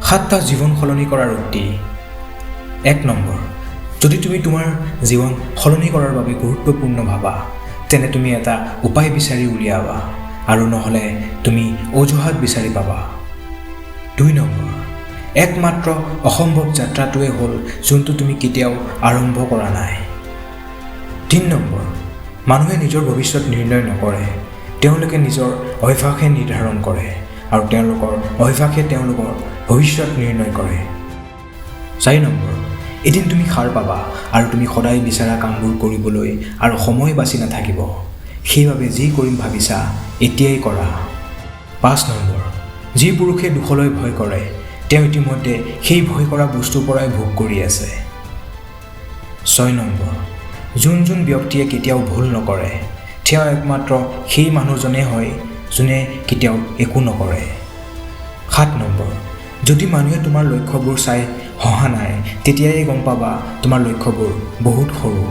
সাতটা জীৱন সলনি কৰাৰ উক্তি। 1 নম্বৰ, যদি তুমি তোমাৰ জীৱন সলনি কৰাৰ বাবে গুৰুত্বপূৰ্ণ ভাবা, তেনে তুমি এটা উপায় বিচাৰি উলিয়াবা আৰু নহ'লে তুমি অজুহাত বিচাৰি পাবা। 2 নম্বৰ, একমাত্ৰ অসম্ভৱ যাত্ৰাটোৱে হ'ল যোনটো তুমি কেতিয়াও আৰম্ভ কৰা নাই। 3 নম্বৰ, মানুহে নিজৰ ভৱিষ্যত নিৰ্ণয় নকৰে, তেওঁলোকে নিজৰ অভ্যাসে নিৰ্ধাৰণ কৰে আৰু তেওঁলোকৰ অভ্যাসে তেওঁলোকৰ ভৱিষ্যত নিৰ্ণয় কৰে। 4 নম্বৰ, এদিন তুমি সাৰ পাবা আৰু তুমি সদায় বিচৰা কামবোৰ কৰিবলৈ আৰু সময় বাচি নাথাকিব। সেইবাবে যি কৰিম ভাবিছা, এতিয়াই কৰা। 5 নম্বৰ, যি পুৰুষে দুখলৈ ভয় কৰে, তেওঁ ইতিমধ্যে সেই ভয় কৰা বস্তুৰ পৰাই ভোগ কৰি আছে। 6 নম্বৰ, যোন যোন ব্যক্তিয়ে কেতিয়াও ভুল নকৰে, তেওঁ একমাত্ৰ সেই মানুহজনেই হয় যোনে কেতিয়াও একো নকৰে। 7 নম্বৰ, যদি মানুহে তোমাৰ লক্ষ্যবোৰ চাই হহা নাই, তেতিয়াই গম পাবা তোমাৰ লক্ষ্যবোৰ বহুত সৰু।